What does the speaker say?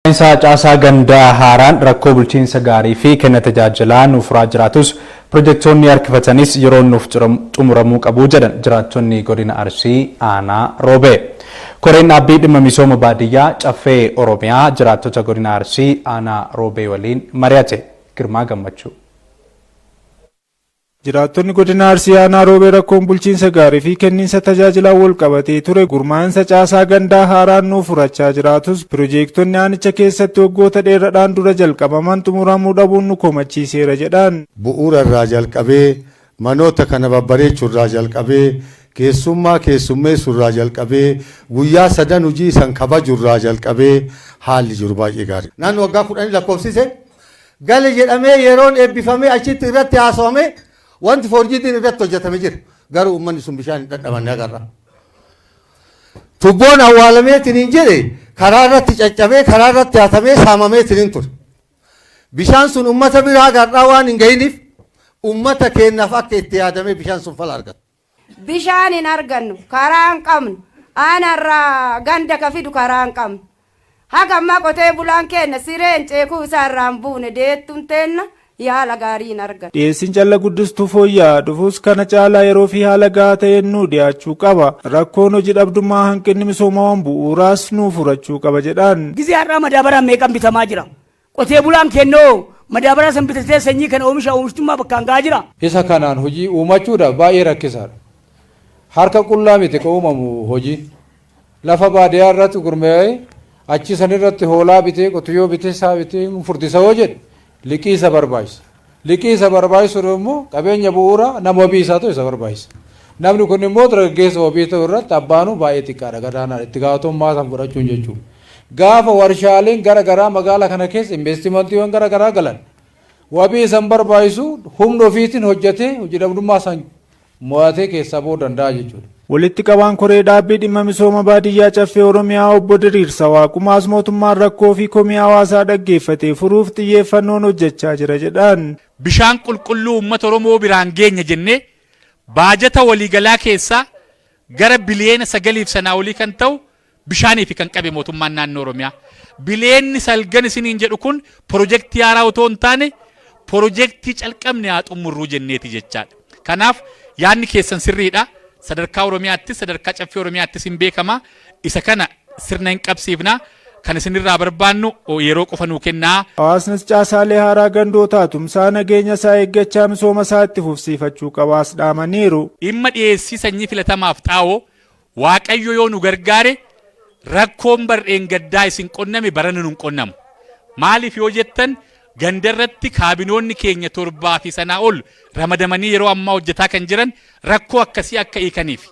Gurmaa'insa caasaa gandaa haaraan rakkoo bulchiinsa gaarii fi kenna tajaajilaa nuuf furaa jiraatus pirojektoonni harkifatanis yeroon nuuf xumuramuu qabu jedhan jiraattonni godina Arsii aanaa Roobee. Koreen dhaabbii dhimma misooma baadiyyaa Caffee Oromiyaa jiraattota godina Arsii aanaa Roobee waliin mari'ate. Girmaa Gammachuu. Jiraattonni godina Arsii aanaa Roobee rakkoon bulchiinsa gaarii fi kenniinsa tajaajilaa wal qabatee ture gurmaa'insa caasaa gandaa haaraan nuuf furachaa jiraatus pirojeektonni aanicha keessatti waggoota dheeraadhaan dura jalqabaman xumuramuu dhabuun nu komachiiseera jedhan. Bu'uura irraa jalqabee, manoota kana babbareechuu irraa jalqabee, keessummaa keessummeessuu irraa jalqabee, guyyaa sadan hojii san kabaju irraa jalqabee haalli jiru baay'ee gaariidha. Naannoo waggaa kudhanii lakkoofsise Gale jedhamee yeroon eebbifamee achitti irratti haasawame wanti foorjiitiin irratti hojjetame jira. Garuu uummanni sun bishaan hin dhandhamanne agarra. Tubboon awwaalameetiin hin jedhe karaa irratti caccabee karaa irratti hatamee saamameetiin hin ture. Bishaan sun uummata biraa gar'aa waan hin gahiniif uummata keenyaaf akka itti yaadamee bishaan sun fala argatu. Bishaan hin argannu, karaa hin qabnu, aanarraa ganda ka fidu karaa hin qabnu. Haga ammaa qotee bulaan keenna sireen ceekuu isaa irraa hin buune deettuun teenna yaala gaarii hin argattu. Dhiyeessiin calla guddistuu fooyya'aa dhufus kana caalaa yeroo fi haala gahaa ta'een nuu dhiyaachuu qaba. Rakkoon hojii dhabdummaa hanqinni misoomawwan bu'uuraas nuu furachuu qaba jedhan. Gizee har'aa madaabaraan meeqan bitamaa jira? Qotee bulaan keenya hoo madaabaraa san bitatee sanyii kana oomisha oomishtummaa bakkaan ga'aa jira? Isa kanaan hojii uumachuudhaaf baay'ee rakkisaadha. Harka qullaa miti ka uumamu hojiin. Lafa baadiyaa irratti gurmee'ee achi san irratti hoolaa bitee qotiyyoo bitee saa bitee furdisa yoo jedhe liqii isa barbaachisa. Liqii isa barbaachisu immoo qabeenya bu'uuraa nama wabii isaa ta'u isa barbaachisa. Namni kun immoo dargaggeessa wabii ta'u irratti abbaanuu baay'ee xiqqaadha gadaanaadha itti gaafatamummaa san fudhachuun jechuudha. Gaafa warshaaleen gara garaa magaala kana keessa investimantiiwwan gara garaa galan wabii isan barbaachisu humna ofiitiin hojjetee hojii dhabdummaa san mo'atee keessaa ba'uu danda'a jechuudha. Walitti qabaan koree dhaabbii dhimma misooma baadiyyaa Caffee Oromiyaa obbo Diriirsa Waaqumaas mootummaan rakkoo fi komii hawaasaa dhaggeeffatee furuuf xiyyeeffannoon hojjechaa jira jedhan. Bishaan qulqulluu uummata Oromoo biraan geenya jennee baajata waliigalaa keessaa gara biliyeena 9f sanaa olii kan ta'u bishaaniifi kan qabe mootummaan naannoo Oromiyaa. Biliyeenni salgan isiniin jedhu kun pirojektii haaraa otoo hin taane pirojektii calqabne haa xummurruu jenneeti jechaadha. Kanaaf yaadni keessan sirriidha. Sadarkaa Oromiyaattis sadarkaa Caffee Oromiyaattis hin beekama. Isa kana sirna hin qabsiifna. Kan isinirraa barbaannu yeroo qofa nuu kennaa. Hawaasnis caasaalee haaraa gandootaa tumsaa nageenya isaa eeggachaa misooma isaa itti fufsiifachuu qabaas dhaamaniiru. Dhimma dhiyeessii sanyii filatamaaf xaa'oo Waaqayyo yoo nu gargaare rakkoon bar dheengaddaa isin qonname barana nun qonnamu. Maaliif yoo jettan ganda irratti kaabinoonni keenya torbaa fi sanaa ol ramadamanii yeroo ammaa hojjetaa kan jiran rakkoo akkasii akka hiikaniifi.